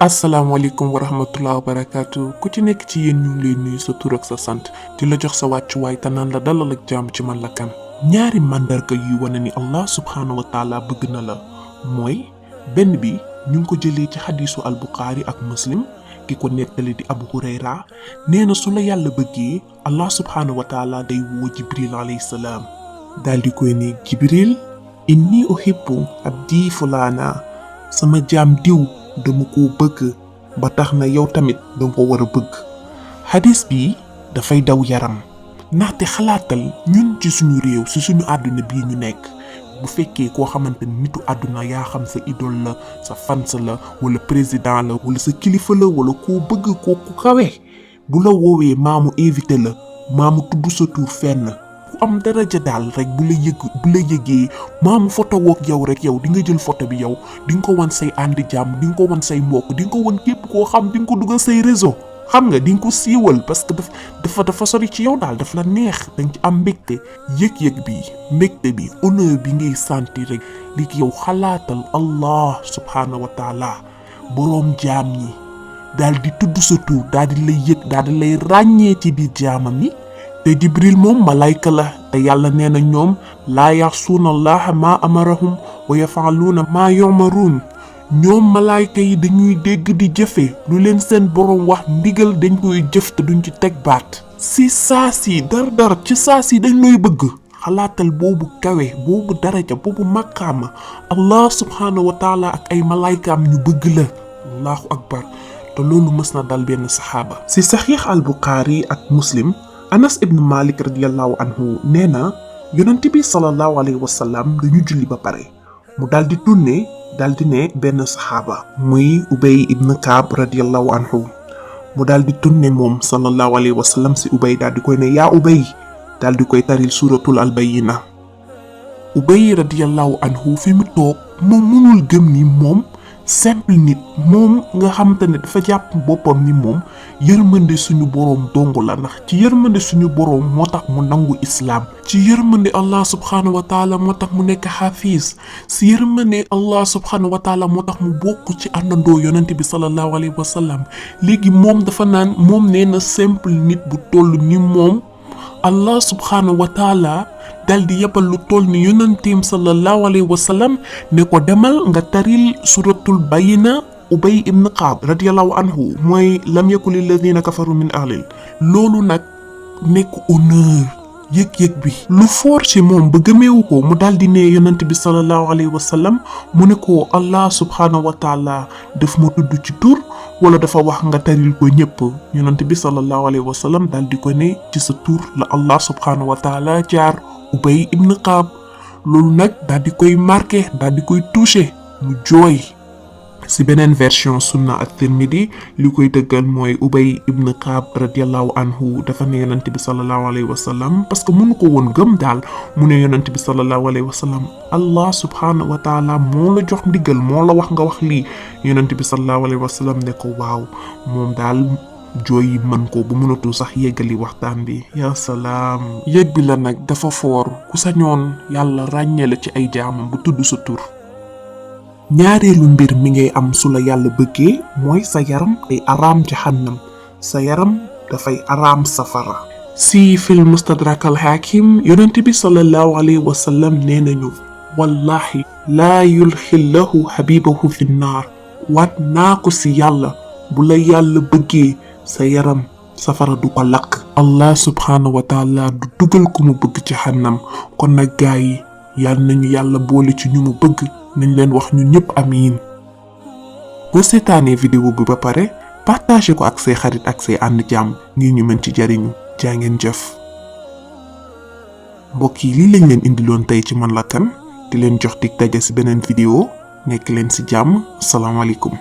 asalaamaaleykum wa rahmatulah wa barakaatu ku ci nekk ci yéen ñu ngi lay nuyu sa tur ak sa sant di la jox sa wàccuwaay te naan la dalal ak jàmm ci man la kan. ñaari mandarga yuy wane ni Allah subhaanahu wa taala bëgg na la mooy benn bi ñu ngi ko jëlee ci xadiisu al-Buxaari ak Muslim ki ko nettali di Abu Hurayra nee na su la yàlla bëggee Allah subhaanahu wa taala day woo Jibril alayhi salaam daal di koy ne Jibril inni uhibbu abdi fulaana sama jaam diw dama ko bëgg ba tax na yow tamit danga ko war a bëgg. xadis bi dafay daw yaram ndaxte xalaatal ñun ci suñu réew ci suñu àdduna bii ñu nekk bu fekkee koo xamante ni nitu àdduna yaa xam sa idole la sa fans la wala président la wala sa kilifa la wala koo bëgg koo ku kawe bu la woowee maamu invité la maamu tudd sa tur fenn ku am daraja daal rek bu la yëgee maamu photo woog yow rek yow di nga jël photo bi yow di nga ko wan say àndi jàmm di nga ko wan say mbokk di nga ko wan képp koo xam di nga ko dugal say réseau xam nga di nga ko siiwal parce que dafa sori ci yow daal daf la neex danga ci am mbégte yëg-yëg bi mbégte bi honneur bi ngay sentir rek li yow xalaatal Allah subhaanahu wa taala boroom jaam ñi daal di tudd sa tur daal di lay yëg daal di lay ràññee ci biir jaamam yi. te Jibril moom malayka la te yàlla nee na ñoom laa yaxsuuna allaha maa amarahum wa yafaaluuna maa yumaruun ñoom malayka yi dañuy dégg di jëfe lu leen seen boroom wax ndigal dañ koy jëf te duñ ci teg baat si saa si dar ci saa si dañ lay bëgg xalaatal boobu kawe boobu daraja boobu maqaama Allah subhaanahu wa taala ak ay malaykaam ñu bëgg la allahu akbar te loolu mës na dal benn saxaaba si saxiix al Buxaari ak Muslim Anas ibn Malik radiyallahu anhu nee na yonent bi sallallahu alayhi wa sallam dañu julli ba pare mu daal di tourné daal di ne benn saxaaba muy Ubay ibn Kaab radiyallahu anhu mu daal di tourné moom sallallahu alayhi wa sallam si Ubay daal di koy ne yaa Ubay daal di koy taril suuratul al-Bayyina. Ubay radiyallahu anhu fi mu toog moom mënul gëm ni moom simple nit moom nga xamante ne dafa jàpp boppam ni moom yërmande suñu boroom dongu la ndax ci yërmande suñu boroom moo tax mu nangu islaam ci yërmande Allah subhanahu wa taala moo tax mu nekk xafiis si yërmande Allah subhanahu wa taala moo tax mu bokk ci àndandoo yonent bi sallallahu alayhi wa sallam léegi moom dafa naan moom nee na simple nit bu toll ni moom Allah subhanahu wa taala dal di yebal lu toll ni yonenteem sallallahu alayhi wa sallam ne ko demal nga taril suratul Bayyina Ubay ibn Kaab radiyallahu anhu mooy lam yakun lilladhina kafaru min ahlil loolu nag nekk honneur yëg-yëg bi lu foor ci moom ba gëmeewu ko mu daal di ne yonent bi sallallahu alayhi wa sallam mu ne ko Allah subhanahu wa taala daf ma tudd ci tur wala dafa wax nga taril ko ñëpp yonent bi sallallahu alayhi wa sallam daal di ko ne ci sa tur la Allah subhanahu wa taala jaar Ubay ibn Kaab loolu nag daal di koy marqué daal di koy touché mu jooy si beneen version sunna ak Tirmidi li koy dëggal mooy Ubay ibn Kaab radiyallahu anhu dafa ne yonent bi sallallahu alayhi wa sallam parce que mënu ko woon gëm daal mu ne yonent bi sallallahu alayhi wa sallam Allah subhanahu wa taala moo la jox ndigal moo la wax nga wax lii yonent bi sallallahu alayhi wa sallam ne ko waaw moom daal jooy mën ko bu mënatu sax yeggali waxtaan bi ya salaam yëg bi la nag dafa foor ku sañoon yàlla ràññee la ci ay jaamam bu tudd sa tur. ñaareelu mbir mi ngay am su la yàlla bëggee mooy sa yaram day araam jahannam sa yaram dafay araam safara si fil mustadrak al hakim yonent bi sallallahu alayhi wa sallam nee nañu wallahi laa yulxillahu habibahu fi naar waat naa ko si yàlla bu la yàlla bëggee sa yaram safara du ko lakk Allah subhanahu wa taala du dugal ko mu bëgg jahannam kon nag gaa yi yàlla nañu yàlla boole ci ñu mu bëgg nañ leen wax ñun ñëpp amiin. boo seetaanee vidéo bi ba pare partagé ko ak say xarit ak say ànd jàmm ngir ñu mën ci jariñu jaa ngeen jëf. mbokk yi lii lañ leen indiloon tey ci man la kan di leen jox dig daje ci beneen vidéo nekk leen ci jàmm salaamaaleykum.